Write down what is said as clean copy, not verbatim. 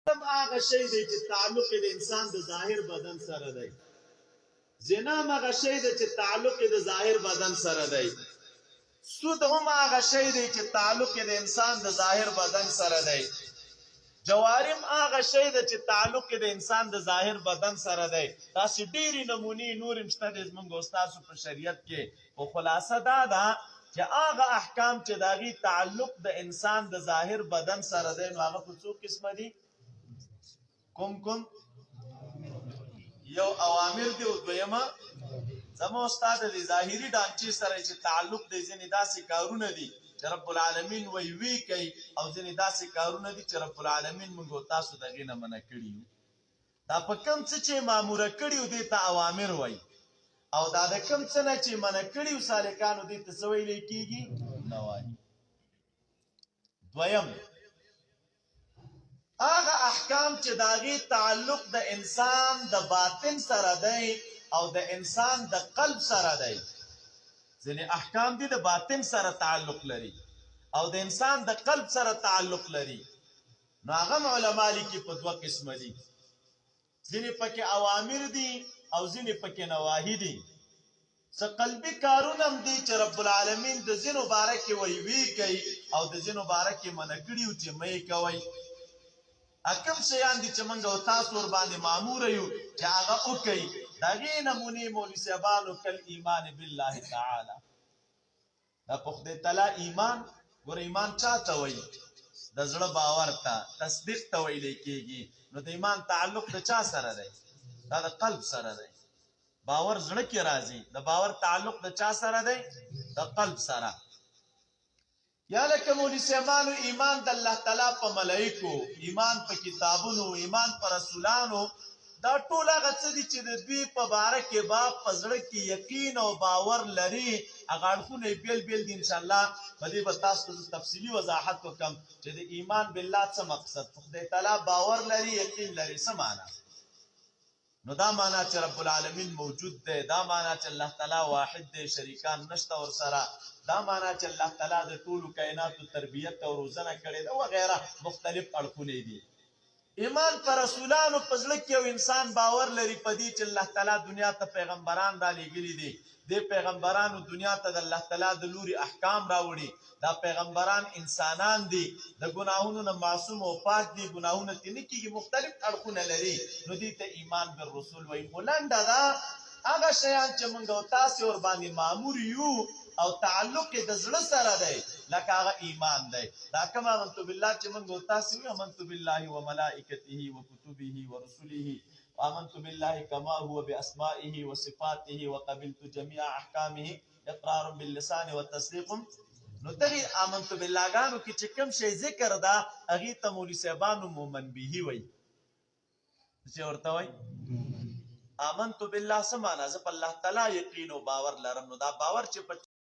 هم هغه شی دی چې تعلق یې د انسان د ظاهر بدن سره دی. زنا هم هغه شی دی چې تعلق یې د ظاهر بدن سره دی. سود هم هغه شی دی چې تعلق یې د انسان د ظاهر بدن سره دی. جوارم هغه شی دی چې تعلق یې د انسان د ظاهر بدن سره دی. داسې ډېرې نمونې نورې هم شته دی زموږ او ستاسو په شریعت کې، خو خلاصه دا ده چې هغه احکام چې د هغې تعلق د انسان د ظاهر بدن سره دی نو هغه په څو قسمه دي؟ کوم کوم؟ یو اوامر دی او دویمه زما استاد د ظاهري ډانچې سره چې تعلق دی، ځینې داسې کارونه دي چې رب العالمین وی وی کوي او ځینې داسې کارونه دي چې رب العالمین موږ تاسو دغې نه منع کړي یو. دا په کوم څه چې ماموره کړي دې ته اوامر وایي او دا د کوم څه نه چې منع کړي سالکانو دې ته څه ویل کېږي؟ نواهي. دویم هغه احکام چې د هغې تعلق د انسان د باطن سره دی او د انسان د قلب سره دی. ځینې احکام دي د باطن سره تعلق لري او د انسان د قلب سره تعلق لري، نو هغه هم علما لیکي په دوه قسمه دي، ځینې پکې اوامر دي او ځینې پکې نواهي دي. څه قلبي کارونه هم دي چې رب العالمین د ځینو باره کې وایي ویې کوي او د ځینو باره کې منع کړي چې مه یې کوئ. کوم شیان دي چې موږ او تاسو ورباندې مامور یو چې هغه وکړئ، د هغې نمونې مولوي صاحبانو کل ایمان بالله تعالی، دا په خدای تعالی ایمان. ګوره ایمان چاته وایي؟ د زړه باور ته، تصدیق ته ویل کېږي. نو د ایمان تعلق د چا سره دی؟ دا د قلب سره دی. باور زړه کې راځي. د باور تعلق د چا سره دی؟ د قلب سره. یا لکه مولوي صاحبانو ایمان د الله تعالی په ملایکو، ایمان په کتابونو، ایمان په رسولانو، دا ټول هغه څه دي چې د دوی په باره کې به په زړه کې یقین او باور لري. هغه اړخونه یې بېل بېل دي. انشاءالله په دې به تاسو ته زه تفصیلي وضاحت وکړم چې د ایمان بالله څه مقصد، په خدای تعالی باور لري، یقین لري، څه معنا؟ نو دا معنا چې رب العالمین موجود دی، دا معنا چې الله تعالی واحد دی، شریکان نشته ورسره، دا معنا چې الله تعالی د ټولو کائناتو تربیت او روزنه کړې ده وغیره، مختلف اړخونه دي. ایمان پر رسولانو، په زړه کې یو انسان باور لري په دې چې الله تعالی دنیا ته پیغمبران را لېږلي دي، دې پیغمبرانو دنیا ته د الله تعالی د لوري احکام راوړي، دا پیغمبران انسانان دي، د ګناهونو نه معصوم او پاک دي، ګناهونه ترې نه کېږي، مختلف اړخونه لري، نو دې ته ایمان بالرسول وایي. خو لنډه دا هغه شیان چې موږ او تاسې ورباندې مامور یو او تعلق یې د زړه سره دی، لکه هغه ایمان دی. دا کوم آمنت بالله چې موږ او تاسې وایو، آمنت بالله وملائکته وکتبه ورسله وآمنت بالله کما هو بأسمائه وصفاته وقبلت جميع احکامه اقرار باللسان وتصدیق. نو دغه آمنت بالله ګانو کې چې کوم شی ذکر ده هغې ته مولوي صاحبانو مومن به وایي. چې ورته وایي آمنت بالله څه معنا؟ زه په الله تعالی یقین او باور لرم. نو دا باور چې په